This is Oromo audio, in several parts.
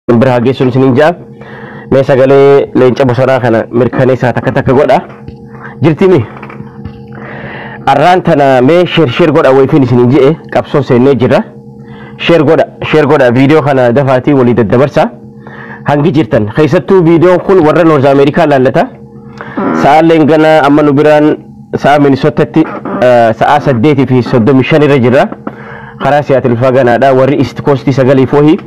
Bira haa geessuun isiniin ja'a. Mee sagalee leenca bosonaa kana mirkaneessaa takka takka godha. Jirtimi? Arraan tana mee share share godha wayifiin isiniin je'e qabsoo seennee jirra. Share godha share godha viidiyoo kana dafaatii walii daddabarsa. Hangi jirtan keessattuu viidiyoon kun warra Noorz Ameerikaa laallata. Sa'aalleen gana amma nu biraan sa'a Minisootatti sa'a 8:35 irra jirra. Karaa Siyaatil faganaadha warri East Coast 9 foohi.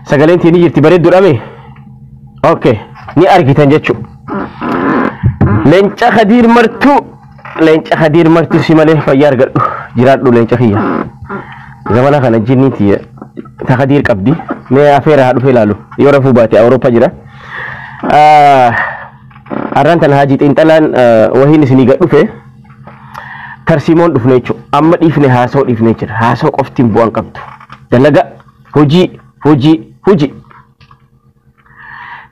Sagaleen tii ni jirti bareedduudha mee? Okay, ni argitan jechuudha. Leenca Khadiir Martuu, leenca Khadiir Martuu si malee fayyaa argadhu jiraadhu leenca kiyya. Zamana kana jinni tiyya ta Khadiir qabdi. Mee afeera haa dhufee ilaalu. Yoo rafuu baate Awurooppaa jira. Arraan tana Haajii Xiinxalaan wahiin isinii gad dhufe tarsiimoon dhufne jechuudha. Amma dhiifne haasa'uu dhiifne jira. Haasa'uu qoftiin bu'aan qabdu. Dalaga hojii hojii hojii.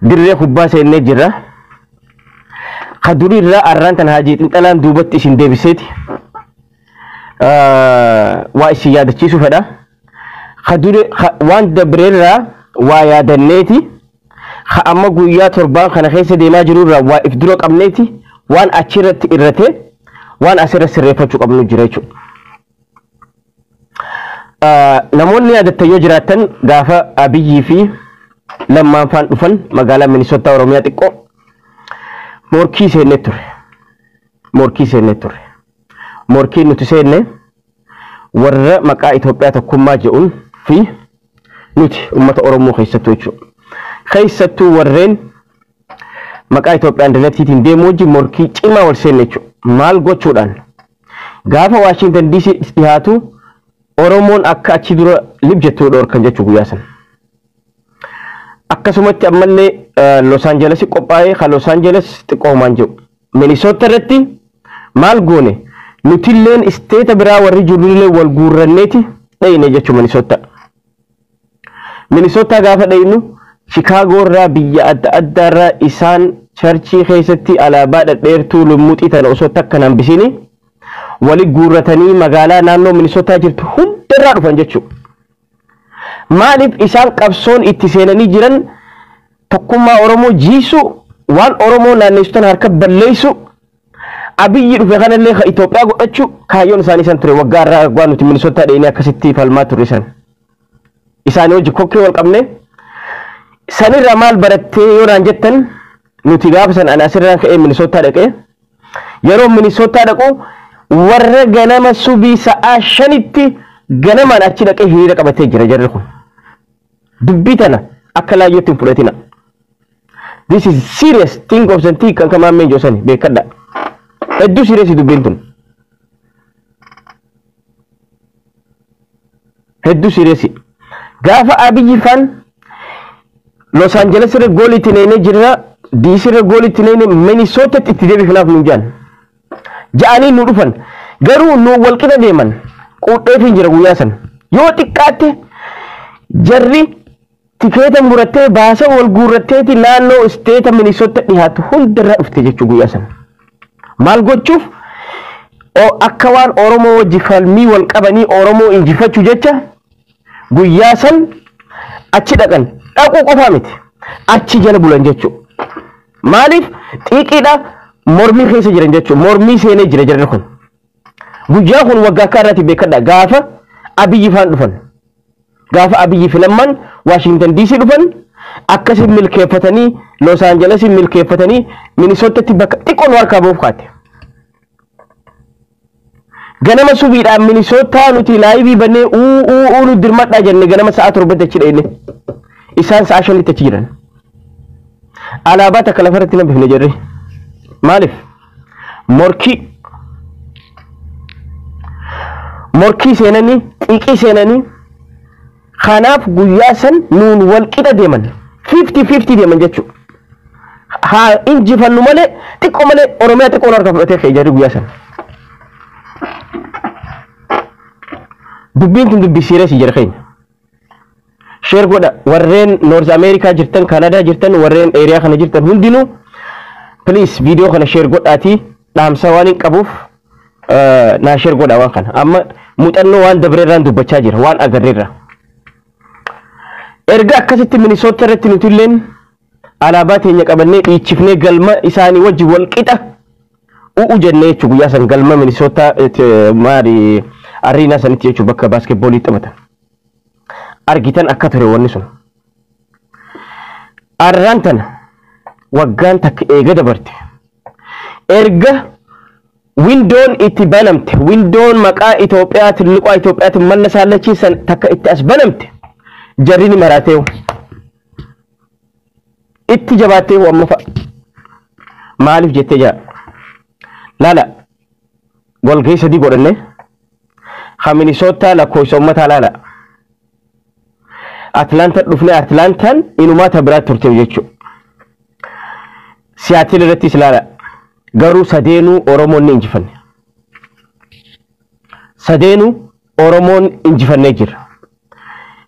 Dirree kubbaa seennee jirra. Ka durii irraa arraan tana Haajii Xiinxalaan duubatti isin deebiseeti. Waa isin yaadachiisuu fedha. Ka durii waan dabreerraa waa yaadanneeti. Ka amma guyyaa torbaan kana keessa deemaa jirurraa waa if dura qabneeti. Waan achirratti irratee waan asirra sirreeffachuu qabnu jira jechuudha. Namoonni yaadattan yoo jiraattan gaafa Abiyyii fi Lammaan faan dhufan magaalaa Minisootaa Oromiyaa xiqqoo morkii seennee ture. Morkii seennee ture. Morkiin nuti seenne warra maqaa Itoophiyaa tokkummaa jedhuun fi nuti uummata Oromoo keessattuu jechuudha. Keessattuu warreen maqaa Itoophiyaa Andineetiitiin deemu wajjin morkii cimaa wal seenne jechuudha. Maal gochuudhaan gaafa Waashintan DC dhiyaatu Oromoon akka achi dura lib jettuu dhoorkan jechuu guyyaa sana. Akkasumatti ammallee Los Angeles qophaa'ee kan Los Angeles xiqqoo homaan jiru. Minnesota irratti maal goone nutilleen isteeta biraa warri jirullee wal guurranneeti dhayne jechuu Minnesota. Minnesota gaafa dhaynu Chicago irraa biyya adda addaa irraa isaan charchii keessatti alaabaa dhadheertuu lummuxii tana osoo takka hin hambisini wali guurratanii magaalaa naannoo Minnesota jirtu hundarraa dhufan jechuudha. Maaliif isaan qabsoon itti seenanii jiran tokkummaa Oromoo jiisu waan Oromoo naanneessu tan harka balleessu Abiyyi dhufe kanallee ka Itoophiyaa godhachuu kaayyoon isaanii san ture waggaa irraa waggaa nuti Minnesota dheenee akkasitti falmaa turre san. Isaanii wajji kokkee wal qabne sanirraa maal barattee yoo naan jettan nuti gaafa san ani asirraan ka'ee Minnesota dhaqee yeroo Minnesota dhaqu warra ganama subii sa'aa 5tti ganamaan achi dhaqee hiriira qabatee jira jarri kun. Dubbii tana akka laayyootti hin fudhatina. This is serious think of the thing kan kamaan meenjoo sani beekadha. Hedduu serious dubbiin tun. Hedduu serious. Gaafa Abiyyi faan Los Angeles irra goolii itti neenee jirra, DC irra goolii itti neenee Minnesotatti itti deebifnaaf nuun jaan. Ja'anii nu dhufan. Garuu nu wal qixa deeman. Quudheefiin jira guyyaa san. Yoo xiqqaatte jarri tikeeta murattee baasa wal guurratteeti naannoo isteeta Minnesota dhiyaatu hundarraa dhufte jechuu guyyaa san. Maal gochuuf akka waan Oromoo wajji falmii wal qabanii Oromoo injifachuu jecha guyyaa san achi dhaqan. Dhaquu qofaa miti. Achi jala bulan jechuu. Maaliif xiiqiidha mormii keessa jiran jechuu. Mormii seenee jira jarri kun. Guyyaa kun waggaa akka irratti beekadha. Gaafa Abiyyi faan dhufan. Gaafa Abiyyi filamman Washington DC dhufan akkasiin milkeeffatanii Los Angelesiin milkeeffatanii Minnesotatti bakka xiqqoo nu harkaa ba'uuf kaate. Ganama subiidhaan Minnesota nuti laayivii bannee uu uu uu nu dirmadhaa jenne ganama sa'a 7tti achi dhayne. Isaan sa'a 5tti achi jiran. Alaabaa takka lafarratti hin hambifne jarri. Maaliif? Morkii. Morkii seenanii, xiiqii seenanii kanaaf guyyaa san nuun wal qixa deeman. 50-50 deeman jechuudha. Haa injifannu malee xiqqoo malee Oromiyaa xiqqoo harka fudhatee ka'e jarri guyyaa san. Dubbiin tun dubbii siireesii jira keenya. Sheer godha warreen North America jirtan, Canada jirtan, warreen area kana jirtan hundinuu please viidiyoo kana sheer godhaatii dhaamsa waan hin qabuuf naa sheer godha waan kana. Amma muuxannoo waan dabreerraan dubbachaa jira waan agarreerra. Erga akkasitti Minnesota irratti nuti illeen alaabaa teenya qabannee dhiichifnee galma isaanii wajji wal qixa u'u jennee jechuudha guyyaa san galma Minnesota maali arena sanitti jechuudha, bakka basketballii taphatan. Argitan akka ture wanni sun. Arraan tana waggaan takka eega dabarte. Erga windoon itti banamte, windoon maqaa Itoophiyaa tilliqaa Itoophiyaatiin malla saallachiisan takka itti as banamte, jarri ni maraateewu. Itti jabaattee amma fa'a. Maaliif jettee jira? Laala, walgahii sadii godhanne ha Minnesota lakkoofsa uummataa laala. Atlanta dhufne, Atlantaan inumaa ta biraa turte jechuudha. Seattle irrattis laala. Garuu sadeenuu Oromoon ni injifanne. Sadeenuu Oromoon injifannee jira.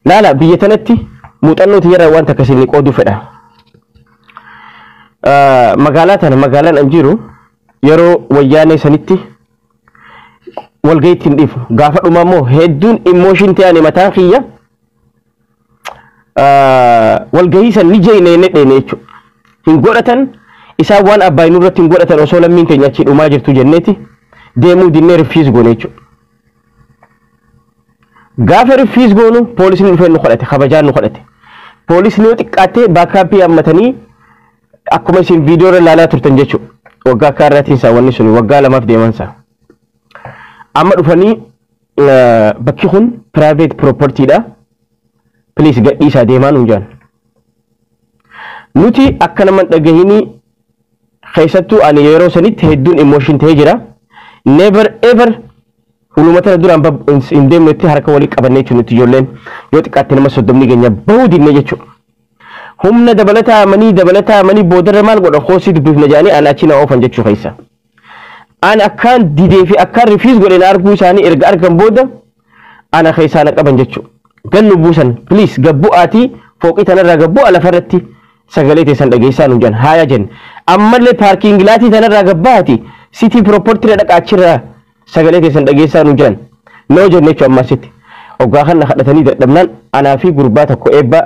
Laala, biyya tanatti muuxannoo tiyyarraa waan takka isin qooduu fedha. Magaalaa tana, magaalaan an jiru, yeroo wayyaanee sanitti walgahii ittiin dhiifnu. Gaafa dhumaa immoo hedduun emotion ta'anii mataan kiyya walgahii san ni jeeyne jennee dheene jechuudha. Hin godhatan isaan, waan abbaa nurratti hin godhatan osoo lammiin keenya achii dhumaa jirtu jenneeti deemuu dinnee refuse goone jechuudha. Gaafa refuse goonu poolisni dhufee nu kadhate, kabajaan nu kadhate. Poolisni yoo xiqqaattee backup hammatanii akkuma isin viidiyoo irra ilaalaa turtan jechuudha. Waggaa akka irratti isaa wanni sun waggaa 2f deemansa. Amma dhufanii bakki kun private property dha. Please gadhiisaa deemaa nuun jedhan. Nuti akka nama hin dhagahinii, keessattuu ani yeroo sanitti hedduun emotion ta'ee jira. Never ever huluma tana duraan hin deemnetti harka walii qabannee jechuudha nuti ijoolleen yoo xiqqaatti nama 30 keenya bahuu dinne jechuudha. Humna dabalataa amanii dabalataa amanii boodarra maal godhan, koosii dubbifna jedhanii ana achi na oofan jechuu keessa. Ani akkaan didee fi akkaan refuse godhe na arguu isaanii erga argan booda ana keessaa na qaban jechuudha. Gannu buusan, please gabbu'aatii fooqii tanarraa gabbu'a, lafarratti sagalee teessan dhageessaa nuun jedhan, haaya jenne. Ammallee parking lotii tanarraa gabbaati city property dhaqa, achirraa sagalee teessan dhageessaa nuun jedhan. No jenne jechuudha ammasitti. Hoggaa kana kadhatanii dadhabnaan anaa fi gurbaa tokko eebba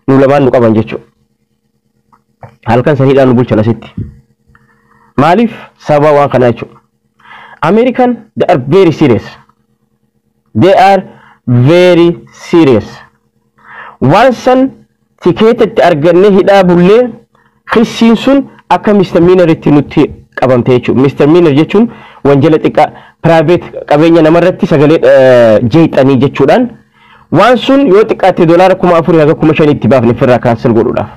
nu lamaan nu qaban jechuudha. Halkan saniidhaan nu bulchan asitti. Maaliif? Sababa waan kanaa jechuudha. American, they are very serious. They are very serious. Waan san tikeeta itti argannee hidhaa bullee kissiin sun akka misdemeanoritti nutti qabamte jechuudha. Misdemeanor jechuun wanjala xiqqaa private qabeenya namarratti sagalee jeexanii jechuudhaan waan sun yoo xiqqaate doolaara 4000 haga 5000tti baafne ofirraa cancel godhuudhaaf.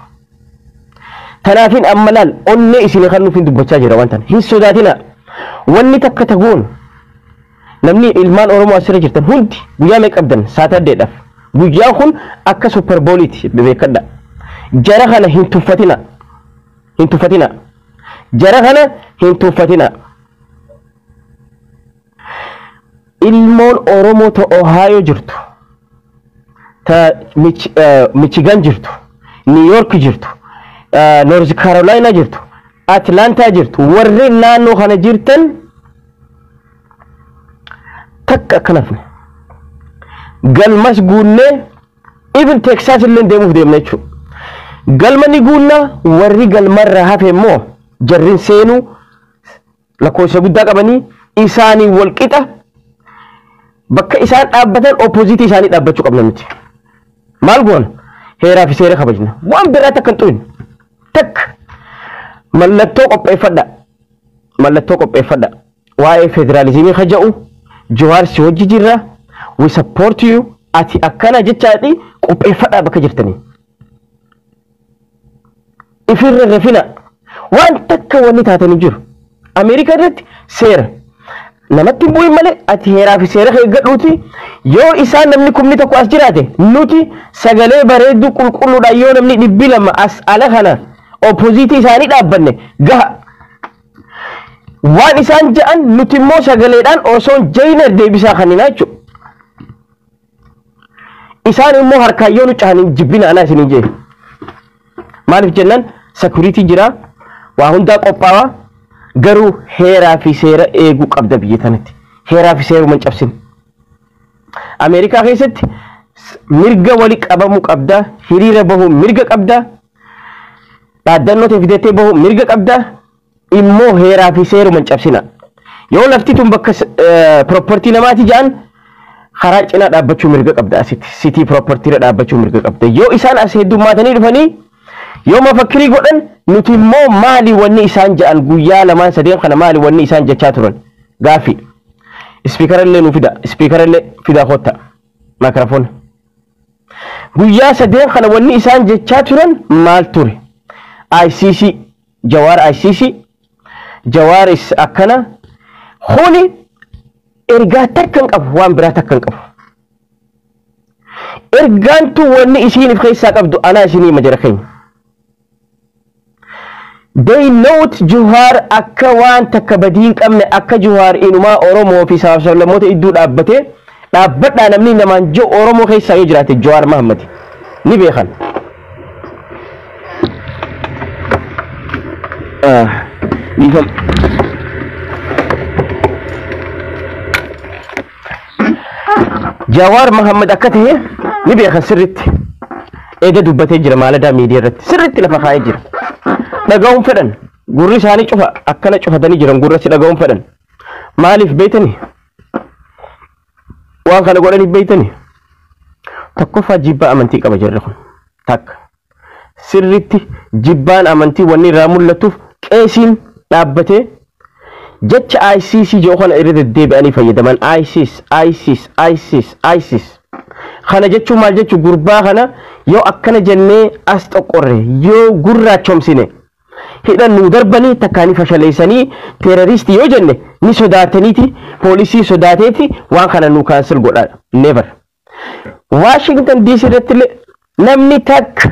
Tanaafin amma laal onnee isin kan nuuf hin dubbachaa jira waan tana. Hin sodaatina. Wanni takka tagoon namni ilmaan Oromoo asirra jirtan hundi guyyaa meeqa qabdan Saturdaydhaaf. Guyyaan kun akka Super Bowliiti, beekadha. Jara kana hin tuffatina. Hin tuffatina. Jara kana hin tuffatina. Ilmoon Oromoo ta Ohio jirtu, ta Michigan jirtu, New York jirtu, North Carolina jirtu, Atlanta jirtu, warri naannoo kana jirtan takka akka nafne. Galmas guunnee even Texas illee deemuuf deemna jechuudha. Galma ni guunnaa, warri galmarraa hafe immoo jarrin seenuu lakkoofsa guddaa qabanii isaanii wal qixa bakka isaan dhaabbatan opposite isaanii dhaabbachuu qabna nuti. Maal goona? Heeraa fi seera kabajna. Waan biraa takka hin xuqin. Takka mallattoo qopheeffadha. Mallattoo qopheeffadha. Waa'ee federaalizimii kaja'u Jawaar si hojii jirra. We support you. Ati akkana jechaadhi qopheeffadhaa bakka jirtanii. Ifirra rafina. Waan takka wanni taatanii jiru. Ameerikaa irratti seera. Namatti hin bu'in malee ati heeraa fi seera eeggadhuuti. Yoo isaan namni 10,000 as jiraate, nuti sagalee bareedduu qulqulluudhaan yoo namni 200 as ala kana opposite isaanii dhaabbanne gaha. Waan isaan ja'an nuti immoo sagaleedhaan osoo jayina deebisaa kanina jechuudha. Isaan immoo harkaan yoo nu cahanii jibbina anaa isinii jee. Maaliif jennaan security jira, waa hundaa qophaa'aa, garuu heeraa fi seera eeguu qabda biyya tanatti. Heeraa fi seeruma hin cabsin. Ameerikaa keessatti Mirga wali qabamuu qabda, hiriira bahuu mirga qabda, dhaaddannoo ta'e fidattee bahuu mirga qabda. Immoo heeraa fi seeruma hin cabsina. Yoo lafti tun bakka property namaati jedhan, karaa cinaa dhaabbachuu mirga qabda. Asitti city property irra dhaabbachuu mirga qabda. Yoo isaan as heddummaatanii dhufanii yoo mafakkirii godhan, nuti immoo maali wanni isaan jedhan? Guyyaa lamaan sadeen kana maali wanni isaan jechaa turan? Gaaffii. Speaker illee nu fida, speaker illee fida, kotta maakirafoona. Guyyaa sadeen kana wanni isaan jechaa turan maal ture? ICC, Jawaar ICC, Jawaar is akkana. Kuni ergaa takka hin qabu, waan biraa takka hin qabu. Ergaan tun wanni isiin if keessaa qabdu anaa isinii hima, jara keenya. They note Jawaar akka waan takka badii hin qabne, akka Jawaar inumaa Oromoo fi sabaaf sablammoota iddoo dhaabbatee dhaabbadhaa namni namaan jiru Oromoo keessaa yoo jiraate Jawaar Mahammad ni beekan. Dhiifama. Jawaar Mahammad akka ta'e ni beekan sirritti. Eega dubbatee jira maaladaa miidiyaa irratti sirritti lafa kaa'ee jira. Dhaga'uun fedhan, gurri isaanii cufa, akkana cufatanii jiran, gurra si dhaga'uun fedhan. Maaliif beeytanii? Waan kana godhaniif beeytanii? Tokkoffaa, jibbaa amantii qaba jarri kun. Takka. Sirritti jibbaan amantii wanni irraa mul'atuuf qeesiin dhaabbatee jecha ICC jedhu kana irra deddeebi'anii fayyadaman. ISIS, ISIS, ISIS, ISIS. Kana jechuun maal jechuu? Gurbaa kana yoo akkana jennee as xoqqorre, yoo gurraachomsine, hidhan nuu darbanii takkaanii fashaleessanii, terrorist yoo jenne ni sodaataniiti, poolisii sodaateeti waan kana nuu cancel godha. Never. Washington DC irratti illee namni takka,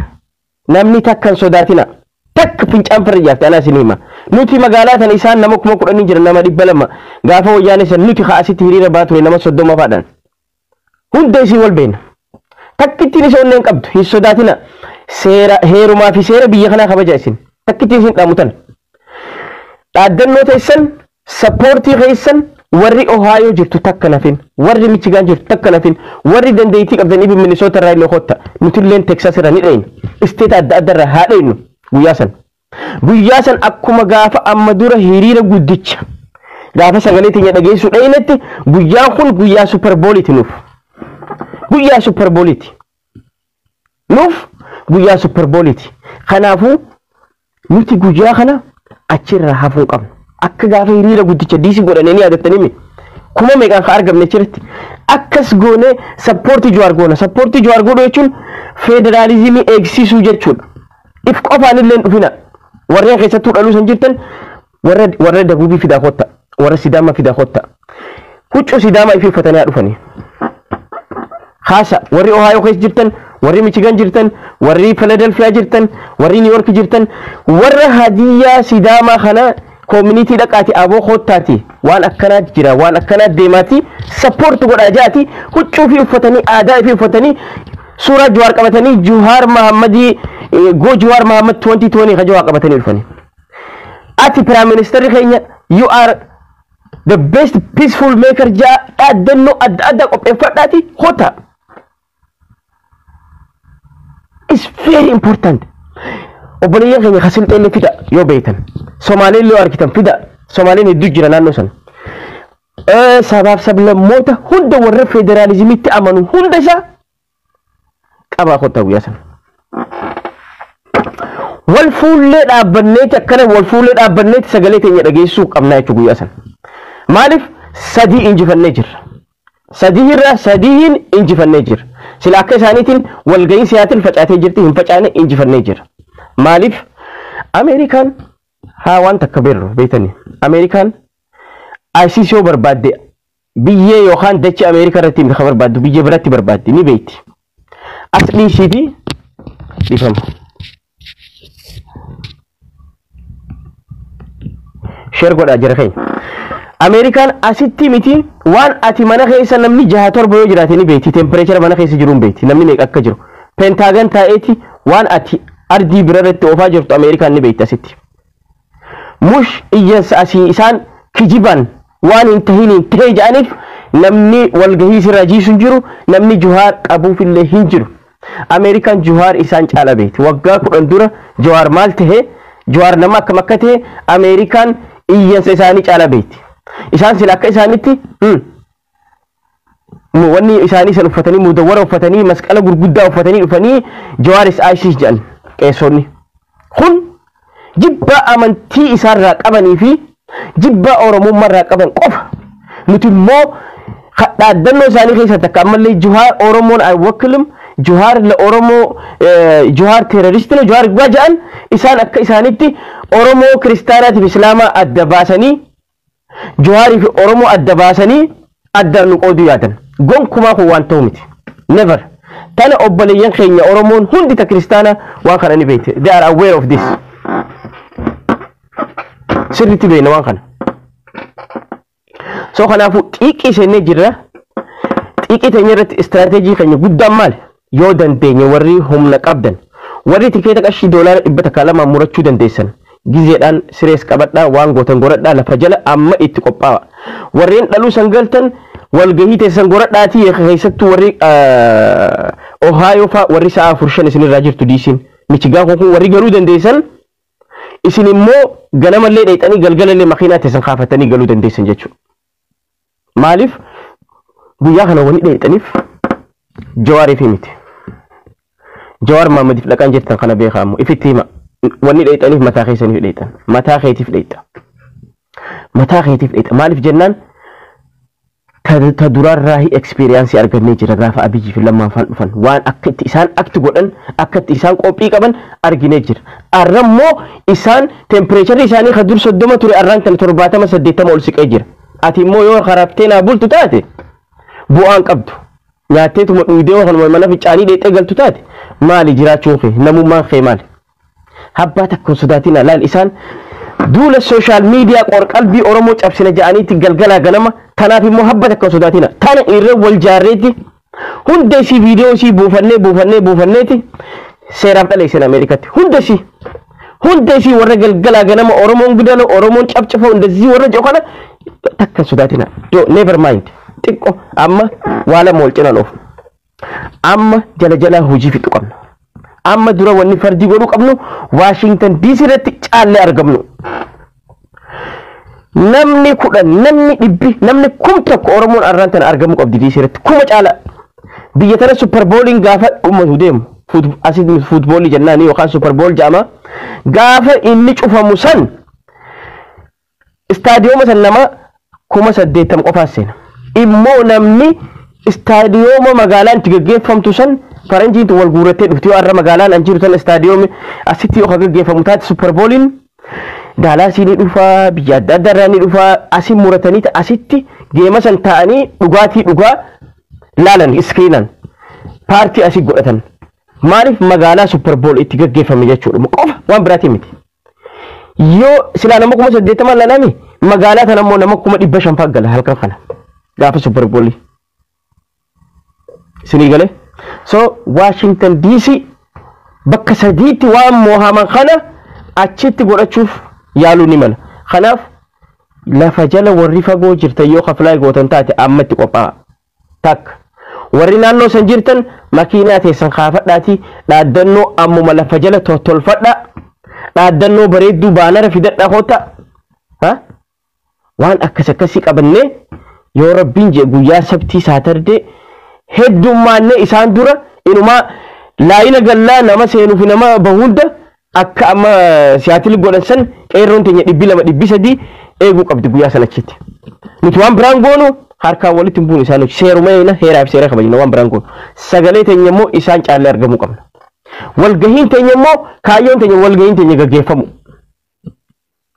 namni takka hin sodaatina. Takka fincaan firra ijaarte anaa isin hima. Nuti magaalaa tana isaan nama 10,000 jira, nama 200 gaafa wayyaanee san, nuti asitti hiriira baa ture nama 30 faadhaan. Hunda isii wal beena. Takkittiin isa onneen qabdu hin sodaatina. Seera heerumaa fi seera biyya kanaa kabaja isin. Takkittiin isin dhaamutan. Dhaaddannoo teessan, support keessan, warri Ohio jirtu takka nafin, warri Michigan jirtu takka nafin, warri dandeettii qabdan ifi Minnesota irraa illee kotta. Nuti illeen Texas irraa ni dhayna. State adda adda irraa haa dhaynu guyyaa san. Guyyaa san akkuma gaafa amma dura hiriira guddicha gaafa sagalee teenya dhageessuu dhayinetti, guyyaan kun guyyaa Super Bowliiti nuuf. Guyyaa Super Bowliiti. Nuuf guyyaa Super Bowliiti. Kanaafuu nuti guyyaa kana achirraa hafuu hin qabnu. Akka gaafa hiriira guddicha DC godhanii ni yaadattanii mi? Kuma meeqaan ka argamne achirratti. Akkas goonee support Jawaar goona. Support Jawaar godhuu jechuun federaalizimii eegsisuu jechuudha. If qofaan illee hin dhufina. Warreen keessattuu dhaluu san jirtan, warra Dabuubii fidaa kotta. Warra Sidaamaa fidaa kotta. Huccuu Sidaamaa ifii uffatanii haa dhufanii. Haasa warri Ohio keessa jirtan, warri Michigan jirtan, warri Philadelphia jirtan, warri New York jirtan, warra Hadiyyaa Sidaamaa kana community dhaqaati, aboo kottaati, waan akkanaa jira, waan akkanaa deemaati, support godhaa jaati. Huccuu fi uffatanii, aadaa fi uffatanii, suuraa Jawaar qabatanii, Jawaar Mahammadii, Go Jawaar Mahammad 2020 ka Jawaar qabatanii dhufanii. Ati prime ministerri keenya, you are the best peaceful maker jaa, dhaaddannoo adda addaa qopheeffadhaati kota. It's very important. Obboleeyyan keenya kasilxee illee fida yoo beektan. Somaaleen yoo argitan fida. Somaaleen hedduu jira naannoo sana. Sabaaf sablammoota hunda, warra federaalizimitti amanu hunda isaa qabaa kottaa guyyaa sana. Wal fuullee dhaabbanneeti, akkana wal fuullee dhaabbanneeti sagalee teenya dhageessuu qabnaa jechuudha guyyaa sana. Maaliif? Sadii injifannee jirra. Sadii irraa sadiin injifannee jirra. Sila akka isaaniitiin walga'iin Siyaatil facaatee jirti, hin facaane, injifannee jirra. Maaliif? Ameerikaan haa waan takka beerru beektanii. Ameerikaan ICC yoo barbaadde biyyee yookaan dachee Ameerikaa irratti miti kan barbaaddu, biyya biratti barbaaddi ni beekti. As dhiisiiti, dhiifama. Share godhaa jira keenya. Ameerikaan asitti miti, waan ati mana keessa namni jaha torba yoo jiraate ni beekti, temperature mana keessa jiru hin beekti, namni meeqa akka jiru. Pentagon taa'eeti waan ati ardii bira irratti oofaa jirtu Ameerikaan ni beekti asitti. Mush iyyansa asii isaan kijiban Waan hin tahiniin tahee jedhaniif namni walgahii sirraa jiisu hin jiru, namni Jawaar qabuufillee hin jiru. Ameerikaan Jawaar isaan caala beekti. Waggaa 10 dura Jawaar maal tahe, Jawaar nama akkam akka tahe Ameerikaan iyyansa isaanii caala beekti. Isaan sila akka isaanitti wanni isaanii san uffatanii, mudawwara uffatanii, masqala gurguddaa uffatanii dhufanii Jawaaris ISIS jedhan qeessonni. Kun jibba amantii isaarraa qabanii fi jibba Oromummaarraa qaban qofa. Nuti immoo dhaaddannoo isaanii keessatti akka ammallee Jawaar Oromoon አይወክልም, Jawaar la Oromoo, Jawaar terrorist ነው, Jawaar gbaa jedhan. Isaan akka isaanitti Oromoo kiristaanaatiif Islaamaa adda baasanii, Jawaarii fi Oromoo adda baasanii addaan nu qooduu yaadan. Gonkumaa kun waan ta'u miti. Never. Tana obboleeyyan keenya Oromoon hundi ta kiristaana waan kana ni beekte. They are aware of this. Sirriitti beekna waan kana. So kanaafuu xiiqii seennee jirra. Xiiqii teenya irratti istiraateejii keenya guddaan maali? Yoo dandeenye, warri humna qabdan, warri tikeeta qarshii $102 murachuu dandeessan, gizeedhaan sirees qabadhaa, waan gootan godhadhaa, lafa jala amma itti qophaa'a. Warreen dhaluu san galtan walgahii teessan godhadhaatii, keessattuu warri Ohio faa, warri sa'a 4-5 isinirraa jirtu DC'n. Michigan kun warri galuu dandeessan, isin immoo ganamallee dheexanii galgalallee makiinaa teessan kaafatanii galuu dandeessan jechuudha. Maaliif guyyaa kana wanni dheexaniif Jawaariif miti. Jawaar Mahammadiif dhaqan jirtan kana beekaa ammoo ifitti hima. Wanni dheexaniif mataa keessaniif dheexan. Mataa keetiif dheexa. Mataa keetiif dheexa. Maaliif jennaan, ta duraarraa experience argannee jira. Gaafa Abiyyi fi Lammaan faan dhufan waan akka itti isaan akti godhan, akka itti isaan qophii qaban arginee jira. Arra immoo isaan temperature isaanii kan dur 30 ture arraan kana 70, 80 ol siqee jira. Ati immoo yoo karaftee naa bultu taate bu'aan qabdu. Nyaatteetuma dhuydee kanuma mana fincaanii dheexee galtu taate maali jiraachuun kee, namummaan kee maali? Habbaa takka hin sodaatina. Laal, isaan duula social media qorqalbii Oromoo cabsina ja'aniitti galgalaa ganama. Kanaaf immoo habba takka hin sodaatina. Tana irra wal jaarreetti hunda isii viidiyoo isii buufannee buufannee buufanneeti seeraaf dhaleessan Ameerikaatti. Hunda isii warra galgalaa ganama Oromoon gudana, Oromoon cabcafa, hunda isii warra jedhu kana takka hin sodaatina. Do never mind. Xiqqo amma waa lama wal cinaan oofu. Amma jala jalaa hojii fixu qabna. Amma dura wanni fardii godhuu qabnu Washington DC irratti caallee argamnu. Namni 10, namni 100, namni 1000 Oromoon arraan tana argamuu qabdi DC irratti 1000 caala. Biyya tana Super Bowliin gaafa dhummatu deemu, asitti footballii jennaani yookaan Super Bowl jedhama. Gaafa inni cufamu san istaadiyooma san nama 80,000 qofaas seena. Immoo namni istaadiyooma magaalaan itti gaggeeffamtu san faranjiitu wal guurattee dhufti. Yoo har'a magaalaan an jiru tan istaadiyoomi asitti yoo gaggeeffamu taate Super Bowliin, Daalaasii ni dhufaa, biyya adda addaa irraa ni dhufaa, asii muratanii asitti geema san taa'anii dhugaatii dhugaa laalan, screenaan party asii godhatan. Maaliif? Magaalaa Super Bowl itti gaggeeffame jechuudha qofa, waan biraatii miti. Yoo silaa nama 80,000 lalame, magaalaa tana immoo nama 500,000 fa'aa gala halkan kana gaafa Super Bowlii. Isinii galee? So Washington DC bakka sadiitti waan moohaman kana achitti godhachuuf yaaluu ni mala. Kanaaf lafa jala warri fagoo jirtan yoo kaflaa gootan taate amma itti qophaa'a. Takka. Warri naannoo san jirtan makiinaa teessan kaafadhaatii dhaaddannoo ammuma lafa jala tolfadhaa. Dhaaddannoo bareedduu bannera fidadhaa koota. Waan akkas akkasii qabannee yoo Rabbiin jedhe guyyaa sabtii, Saturday heddummaannee isaan dura inumaa laayina gallaa nama seenuu fi nama bahu hunda akka amma Seattle godhan san qeerroon teenya 200, 300 eeguu qabdi guyyaa sana achitti. Nuti waan biraan goonu harkaan walitti hin buunu, isaan seeruma eena, heeraa fi seera kabajna, waan biraan goonu. Sagalee teenya immoo isaan caallee argamuu qabna. Walgahiin teenya immoo, kaayyoon teenya walgahiin teenya gaggeeffamu.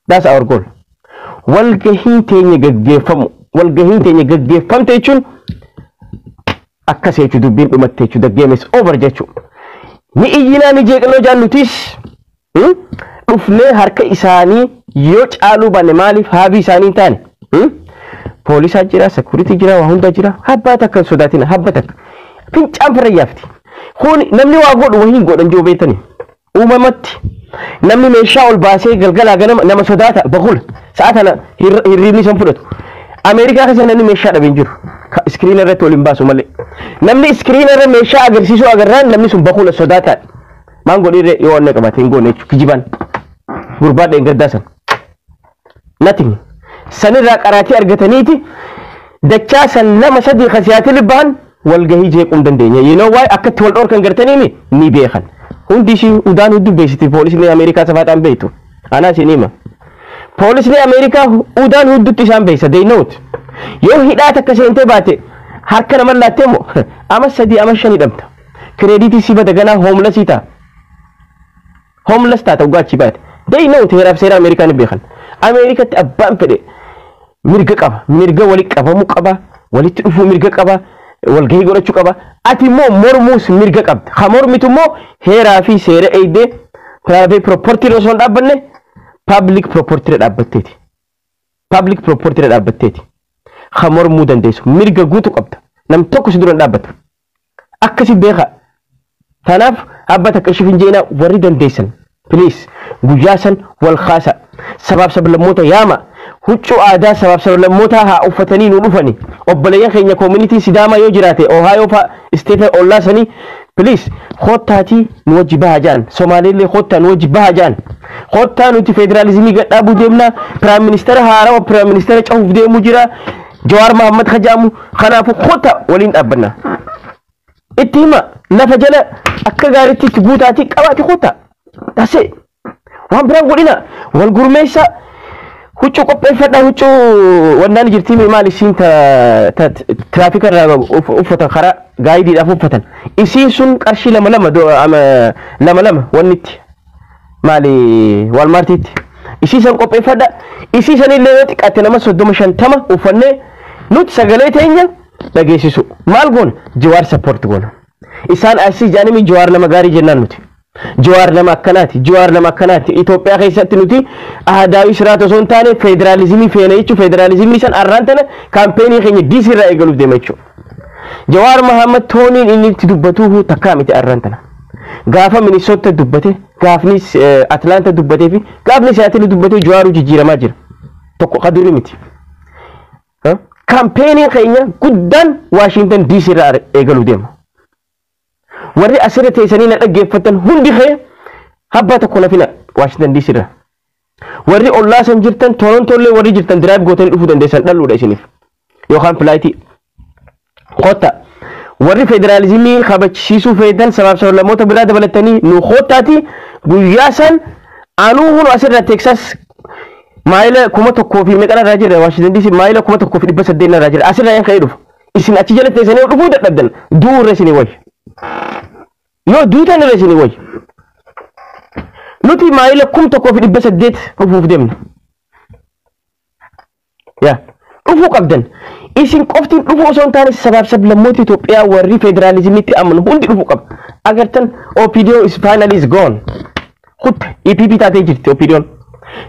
That's our goal. Walgahiin teenya gaggeeffamu. Walgahiin teenya gaggeeffamte jechuun akkas jechuu, dubbiin dhumatte jechuu, the game is over jechuu. Ni iyyinaa ni jeeqnoo jaallutis dhufnee harka isaanii yoo caaluu baanne, maaliif haabii isaanii hin taane? Poolisaa jira, security jira, waa hunda jira. Habbaa takka hin sodaatina, habba takka. Fincaan farayyaafti. Kun namni waa godhu wahii hin godhan jiru beektani. Uumamatti namni meeshaa ol baasee galgalaa ganama nama sodaata bakula. Sa'a tana hirribni san fudhatu. Ameerikaa keessa namni meeshaa dhabe hin jiru. Screen irratti waliin baasu malee. Namni screen irra meeshaa agarsiisuu agarraan namni sun bakuula sodaataadha. Maan godhiirre yoo onnee qabate hin goone jechuudha kijibaan. Gurbaa dheengaddaa san. Nothing. Sanirraa qaraatii argataniiti dachaa san lama sadii kan bahan walgahii jeequu hin dandeenya. You know why? Akkatti wal dhorkan gartaniimi ni beekan. Hundi ishii udaan hudduu beeksiti poolisni Ameerikaa safaadhaan beektu. Anaas hin hima. Poolisni Ameerikaa udaan huddutti isaan beeksisa. They know it. Yoo hidhaa takka seentee baate harka nama laattee moo ama sadii ama shan hidhamta. Credit si bada ganaa homeless ta'a. Homeless taata dhugaa achi baate. They know it, heeraaf seera Ameerikaa ni beekan. Ameerikatti abbaan fedhe mirga qaba. Mirga walitti qabamuu qaba. Walitti dhufuu mirga qaba. Walgahii godhachuu qaba. Ati immoo mormuus mirga qabda. Ha mormitu immoo heeraa fi seera eegdee private property osoo hin dhaabbanne public property irra dhaabbatteeti. Public property irra dhaabbatteeti. Ha mormuu dandeessu. Mirga guutuu qabda. Nam tokko si dura hin dhaabbatu. Akkasi beeka. Kanaaf abba takka ishif hin jeenaa warri dandeessan. Please, guyyaa san wal kaasa. Sabaaf sablammoota yaama. Huccuu aadaa sabaaf sablammootaa haa uffatanii nu dhufani. Obboleeyyan keenya community Sidaamaa yoo jiraate, Ohio fa'a, state ollaa sanii, please kottaatii nu wajji baha jaan. Somaaleellee kottaa nu wajji baha jaan. Kottaa, nuti federaalizimii gadhaabuu deemna. Prime minister haarawa prime minister cahuuf deemuu jira. Jawaar Mahammad Kajaamu. Kanaafuu kottaa waliin dhaabbanna. Itti hima, lafa jala akka gaariitti itti guutaatii qabaati kottaa. That's waan biraan godhina, wal gurmeessa, huccuu qopheeffadha. Huccuu wannaan jirti, maal isiin tiraafika irraa uffatan, karaa guideiidhaaf uffatan, isiin sun qarshii lama lama lama lama wannitti maali Walmartiitti isii san qopheeffadha. Isii sanillee yoo xiqqaatte nama 30 50 uffannee nuti sagalee teenya dhageessisu. Maal goona? Jawaar support goona. Isaan asii jaanimi Jawaar nama gaarii jennaan, nuti Jawaar nama akkanaati, Jawaar nama akkanaati. Itoophiyaa keessatti nuti aadaawii siraata osoo hin taane federaalizimii feena jechuun federaalizimii san arraan tana campaignii keenya DC irraa eegaluuf deema jechuudha. Jawaar Mahammad toneiin inni itti dubbatu takkaa miti arraan tana. Gaafa Minnesota dubbate, gaafni Atlanta dubbatee fi gaafni Seattle dubbate Jawaaruu jijjiiramaa jira. Tokko qaduri miti. Campaignii keenya guddaan Washington DC irraa eegaluu deema. Warri asirra teessanii na dhaggeeffatan hundi kee habbaa tokko nafina Washington DC irra. Warri ollaa san jirtan, Torontollee warri jirtan, drive gootanii dhufuu dandeessan, dhalluudha isiniif. Yookaan flightii. Kotta. Warri federaalizimii kabachisiisuu feetan sabaaf sablammoota biraa dabalatanii nu kottaati guyyaa san. Anuu hunu asirra Texas maayila 1000 fi meeqan irraa jira, Washington DC maayila 1800 irraa jira. Asirraa yan ka'ee dhufu. Isin achi jala teessanii dhufuu dadhabdan, du'uu irra isinii wayya. Yoo duutan irra isinii wayya. Nuti maayila 1800 dhufuuf deemna. Yaa dhufuu qabdan. Isin qoftiin dhufuu osoo hin taane sabaaf sablammoota Itoophiyaa warri federaalizimiitti amanu hundi dhufuu qaba. Agartan, OPDO is finally is gone. Kutte EPP taatee jirti OPDOn.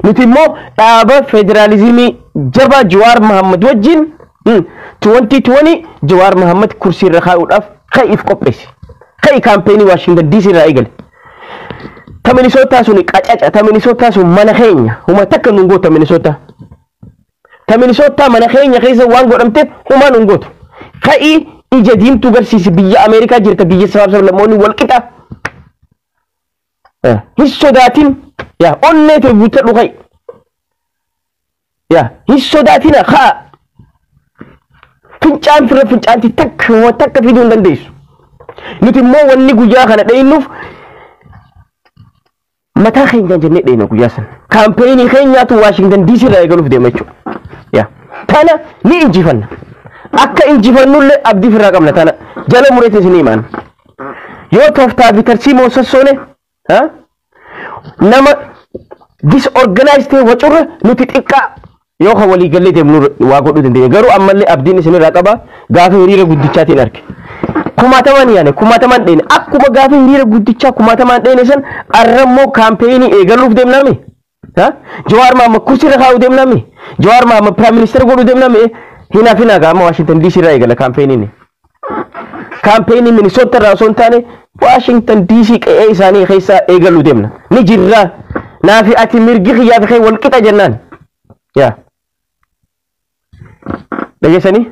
Nuti immoo dhaaba federaalizimii jabaa Jawaar Mahammad wajjin 2020 Jawaar Mahammad kursii irra kaa'uudhaaf ka'iif qopheesse. Ka'i, campaignii Washington DC irraa eegale. Ta Minnesota sun qacaca, ta Minnesota sun mana keenya huma takka nun gootu. Ta Minnesota. Ta Minnesota mana keenya keessa waan godhamteef humaa nun gootu. Ka'ii ija diimtuu garsiisi, biyya Ameerikaa jirta, biyya sabaaf sablammoonni wal qixa. Hin sodaatin, yaa onnee ta'e guuttadhu, ka'i. Yaa hin sodaatina, ka'a. Fincaan firra fincaanti takka takka fiduu hin dandeessu. Nuti immoo wanni guyyaa kana dheennuuf mataa keenyaan jennee dheena guyyaa sana. Campaignii keenyaatu Washington DC irraa eegaluuf deema jechuudha. Yaa tana ni injifanna. Akka injifannullee abdii ofirraa qabna, tana jala mureetti isin himaan. Yoo tooftaa fi tarsiimoo sossoone nama disorganized ta'e wacurra nuti xiqqaa yoo kan walii gallee deemnu waa godhuu dandeenya. Garuu ammallee abdiin isinirraa qaba, gaafa hiriira guddichaatiin arge. Kumaatamaan yaane, kumaatamaan dheene, akkuma gaafa hiriira guddichaa kumaatamaan dheene san arrammoo campaignii eegaluuf deemnaami. Jawaar Mahamad kursiirra kaa'uu deemnaami. Jawaar Mahamad prime minister godhuu deemnaami. Hin hafina, gaama Washington DC irraa eegala campaigniin. Campaignii Minnesota irraa osoo hin taane Washington DC qe'ee isaanii keessaa eegaluu deemna. Ni jirra. Naafi ati mirgi kiyyaa fi kee wal qixa jennaan. Yaa. Dhageessanii?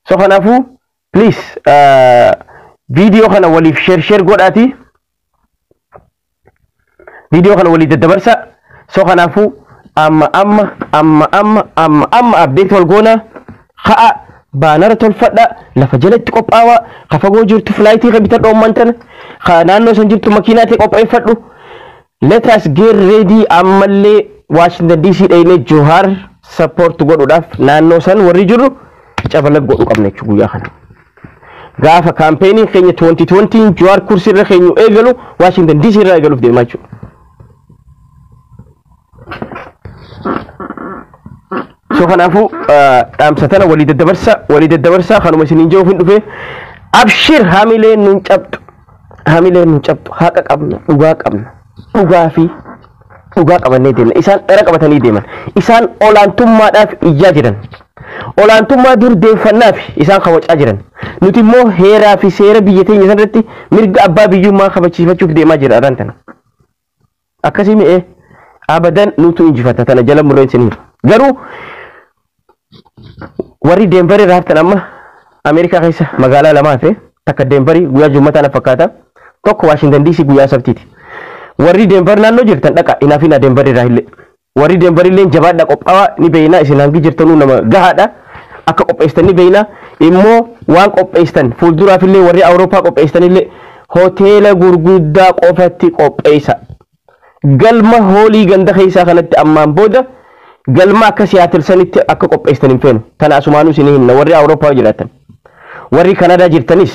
So kanaafuu please, viidiyoo kana waliif share share godhaati. Viidiyoo kana walii daddabarsa. So kanaafuu amma amma amma amma amma amma update wal goona, ka'a baanara tolfadha, lafa jalatti qophaawaa. Ka fagoo jirtu flight ka bitadhu, amman tana ka naannoo san jirtu makiinaa ta'e qopheeffadhu. Let us get ready. Ammallee Washington DC dhaynee Johaar support godhuudhaaf naannoo san warri jirru cabalag godhuu qabna jechuudha guyyaa kana. Gaafa campaign keenya 2020 Johaar kursi irra keenyu eegalu Washington DC irraa eegaluuf deemaa jechuudha. So kanaafuu dhaamsa tana walii daddabarsa, walii daddabarsa. Kanuma isiniin jiruuf hin dhufe. Abshir, hamileen nun cabxu, hamileen nun cabxu. Haqa qabna, dhugaa qabna, dhugaa fi dhugaa qabannee deemna. Isaan dhara qabatanii deeman. Isaan olaantummaadhaaf iyyaa jiran. Olaantummaa dur deeffannaaf isaan kabacaa jiran. Nuti immoo heeraa fi seera biyya teenya sanarratti mirga abbaa biyyummaa kabachiifachuuf deemaa jira adaan tana. Akkasii mi'ee abadan nutu injifata, tana jala murreen isiniif. Garuu warri Denverii irraa haftan, amma Ameerikaa keessa magaalaa lamaa hafe. Takka Denverii guyyaa Jummataa na fakkaata, tokko Washington DC guyyaa Sabtiiti. Warri Denver naannoo jirtan dhaqa, hinaafina. Denver irraa illee warri Denver illee jabaadha, qophaa'aa. Ni beeyna, isin hangi jirtanuu nama gahaadha, akka qopheessitan ni beeyna. Immoo waan qopheessitan fuulduraaf illee warri Awurooppaa qopheessitan illee hoteela gurguddaa qofatti qopheessa. Galma hoolii ganda keessaa kanatti ammaan booda galma akka Siyaatil sanitti akka qopheessitan hin feenu. Tana asumaanuu isinii himna, warri Awurooppaa jiraatan. Warri Kanadaa jirtanis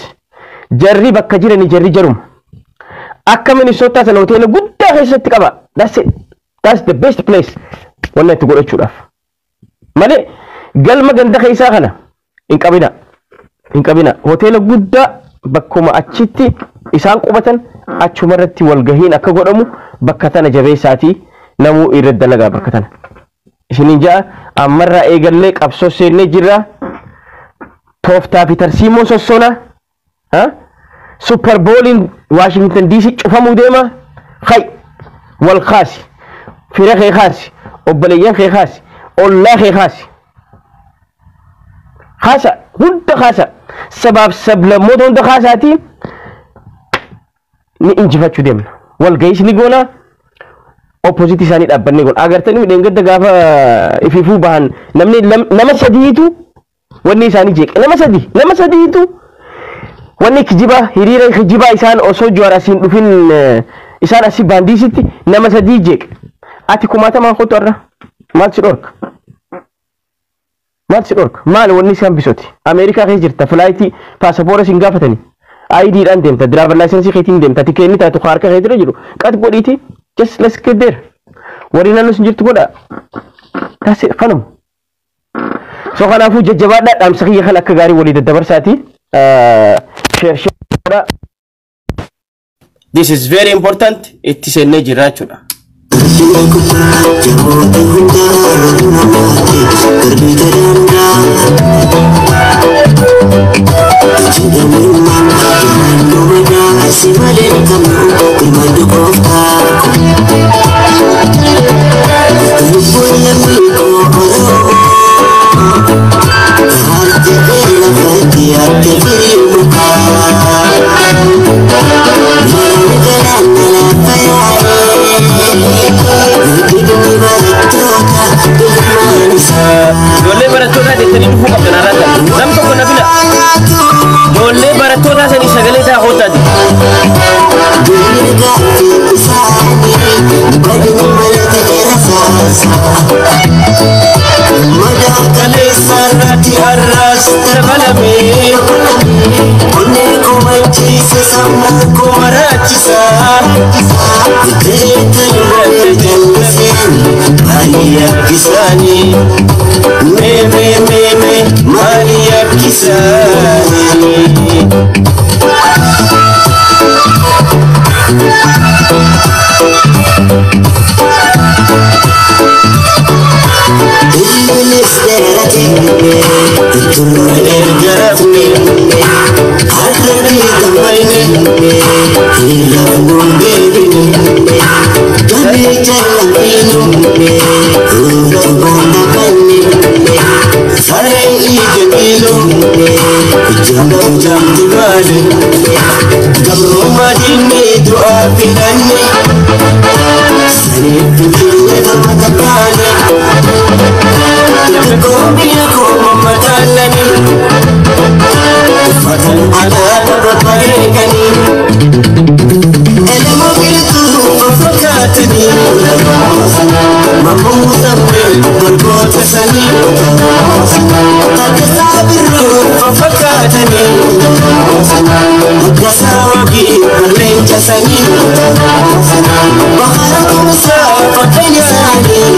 jarri bakka jirani jarri jaruma. Akka Minisootaa sana hoteela guddaa keessatti qaba. That's it. That's the best place wanna itti godhachuudhaaf. Malee galma ganda keessaa kana hin qabina. Hin qabina. Hoteela guddaa bakkuma achitti isaan qubatan achuma irratti walgahiin akka godhamu bakka tana jabeessaatii namuu irratti dalagaa bakka tana. Isiniin ja'a, ammarraa eegallee qabsoo seennee jirra. Tooftaa fi tarsiimoo sossona. Super Bowliin Washington DC cufamuu deema. Hay wal kaasi. Fira kee kaasi. Obboleeyyan kee kaasi. Ollaa kee kaasi. Kaasa hunda kaasa. Sabaaf sablammoota hunda kaasaatii ni injifachuu deemna. Walga'iis ni goona. Opposite isaanii dhaabbannee goona. Agartanii dheengadda gaafa ififuu bahan namni nama sadiitu wanni isaanii jeeqe. Nama sadi, nama sadiitu wanni kijibaa, hiriira kijibaa isaan osoo Jawaar asiin dhufin isaan asii baandiisitti nama sadii jeeqe. Ati kumaatamaan kottu har'a maal si dhorka? Maal si dhorka? Maal wanni isaan bisooti? Ameerikaa keessa jirta, flight paasapoora siin gaafatani. IDdhaan deemta, driver license keetiin deemta, tikeenni taatu harka keetirra jiru. Qat godhiiti, just let's get there. Warri naannoo sun jirtu godha. That's it, kanuma. So kanaafuu jajjabaadhaa, dhaamsa kiyya kan akka gaarii walii daddabarsaati. Share share godha. This is very important. Itti seennee jirra jechuudha. Jaboota hundaa namaati darbii gadaangaa jedhamummaan birmadduu madaa si malee kamuu birmaddu gooftaa lubbuun lammii koo Oromoo harjatee lafatti akka firii mukaa loon galaana lafa yaa'ee dhiigni barattoota ilmaan isaa. Ijoollee barattootaa jettanii dhufuu qabdan har'aan kana. Nam tokko na fila. Ijoollee barattootaa sanii sagalee isaa koottaati. Durii gaaffii isaanii badii malee rasaasa. Madaa kaleessa irratti har'aas dabalame. Onnee komachiisa, sammuu komaraachisa. Biqileetan jalliseen maali yakkisaanii? Mee mee mee mee maali yakkisaanii? Ilminis dheerate tulluun erga rafne har'a gammayne hin rafnuun deebine damee jallafiinu utubaan dhabanne. Finfinnee falmata baane. Xixiqqoo biyya koo mammataalanii. Uffatan aadaa babbareeganii. Elemoo qilxuu faffakaatanii. Mammoo sammee golgoota sanii. Taaddasaa Birruu faffakaatanii. Laggasaa Wagii leenca sanii. Bahara Tumsaa fakkeenya isaanii.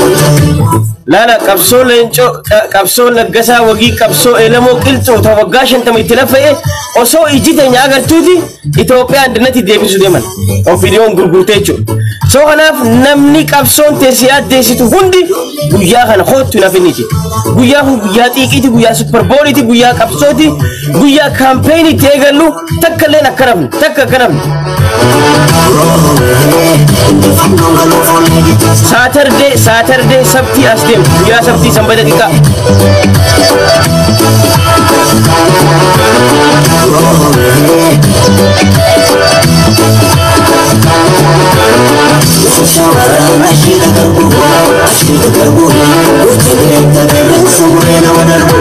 Laala, qabsoo Leencoo, qabsoo Laggasaa Wagii, qabsoo Elemoo Qilxuu ta waggaa 50 itti lafa'e osoo iji teenya agartuuti Itoophiyaa andinatti deebisuu deeman. OPDOn gurgurtee jechuudha. So kanaaf namni qabsoon teessee addeessitu hundi guyyaa kana kootu hin hafiniti. Guyyaa kun guyyaa xiiqiiti, guyyaa Super Bowliiti, guyyaa qabsooti, guyyaa campaign itti eegallu. Takka illeen akka rafne, takka akka rafne. Injifannoo galuu foonii bitaa. Saturday, sabtii as deemu, guyyaa sabtii, sanbata xiqqaa. Ashiita garbuu, ashiita garbuu, gocha beekta qeerransa muree nama darbu.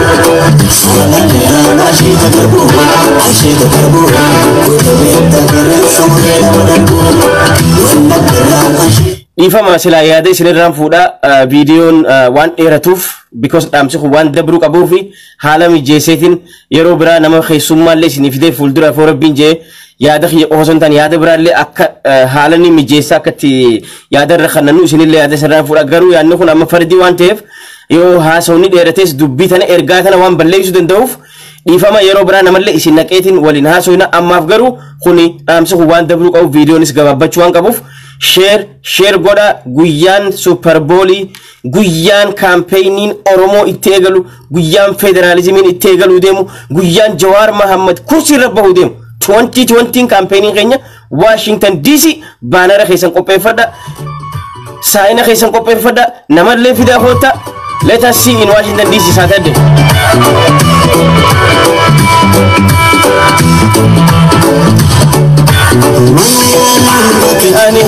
Saalaan ashiita garbuu, ashiita garbuu, gocha beekta qeerransa muree nama darbu. Wallaggarraa ashiita. Dhiifama, silaa yaada isinirraan fuudhaa, viidiyoon waan dheeratuuf, because dhaamsi kun waan dabruu qabuu fi haala mijeesseetiin yeroo biraa nama keessummaallee isinii fidee fuuldura afoo Rabbiin jee yaada kiyya qofa osoo hin taane yaada biraallee akka haala ni mijeessaa akka itti yaada irra kannannu isinillee yaada isinirraan fuudha. Garuu yaadni kun amma fardii waan ta'eef, yoo haasawni dheerates dubbii tana, ergaa tana waan balleessuu danda'uuf, dhiifama, yeroo biraa namallee isin naqeetiin waliin haasofna. Ammaaf garuu kuni dhaamsi kun waan dabruu qabuuf, viidiyoonis gabaabbachuu waan qabuuf, share share godha. Guyyaan Super Bowlii, guyyaan campaigniin Oromoo itti eegalu, guyyaan federaalizimiin itti eegaluu deemu, guyyaan Jawaar Mahammad kursii irra bahuu deemu, 2020 campaigniin keenya Washington DC. Bannera keessan qopheeffadha, signa keessan qopheeffadha, namallee fidaa koota. Let us see in Washington DC Saturday. Ani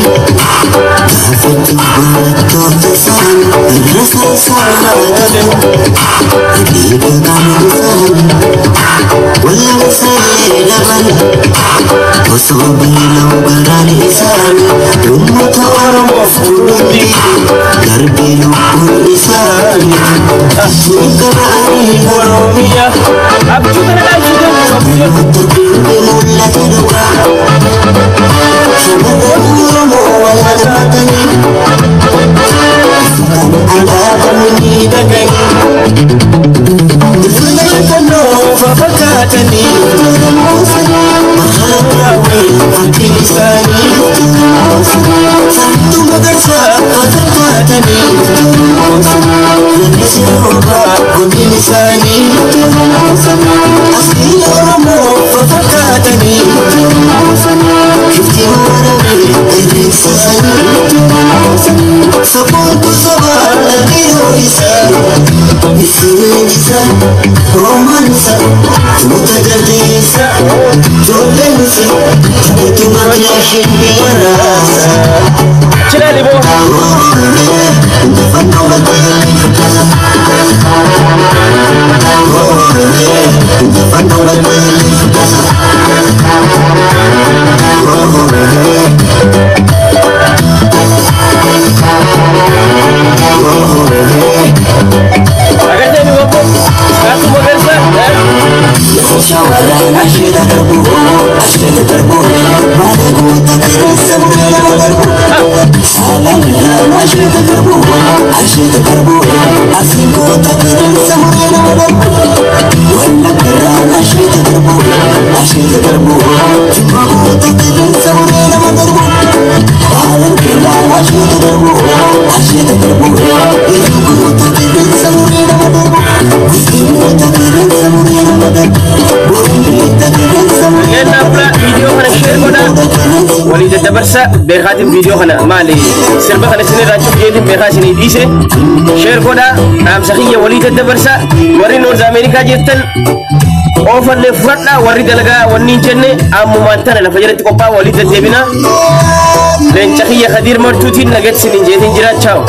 Gaafatti barattoota isaanii irra saasaadha. Dhiiga qaama isaanii wallaan dhaban osoo beela'u garaan isaanii uummata Oromoof hundi darbee lubbuun isaanii suuqa ba'anii Oromiyaa abjuu kana dhaabsuu deemu abjuu. Mul'ata dhugaa shamarran Oromoo wal harkatanii uffatan aadaa miidhaganii Injifannoo fakkaatanii. Fakkii isaanii Saantuu Magarsaa fakkaatanii Lallisi roobaa godin isaanii Asii Oromoo fakkaatanii Kiftii warabee irreessisanii Saboota sabaa dhiiroo isaa Isiin isaa Roomaan isaa Tuuta jaldeessa Ijoolleen isaa Utuma kilaashin waraasa. Chilaali boo. Injifannoo galtee. Injifannoo galtee. Agartee mi bobboo Saantuu Magarsaa. Shamarran asheeta garbuu, asheeta garbuu, baala guutuu qeerransa muree nama darbu. Saalaan asheeta garbuu, asheeta garbuu, asii goota qeerransa muree nama darbu. Wallaggarraan asheeta garbuu, asheeta garbuu, jimma goota qeerransa muree nama darbu. Baala keellaa asheeta garbuu, asheeta garbuu, iluu goota qeerransa muree nama darbu. Goota qeerransa muree nama darbu. Leenna fula viidiyoo kana share godha. Walii daddabarsa. Beekaatiin viidiyoo kana maali, sirba kana isinirraa cufjeetiin beekaa isinii dhiise. Share godha, dhaamsa kiyya walii daddabarsa. Warri North America jirtan Oofallee fudhadhaa warri dalagaa wanni hin jenne ammumaan tana lafa jalatti qophaa'aa walii deddeebina. Leenca kiyya Kadiir Martuutiin nagatti isin hin jeetiin jira. Chaaw.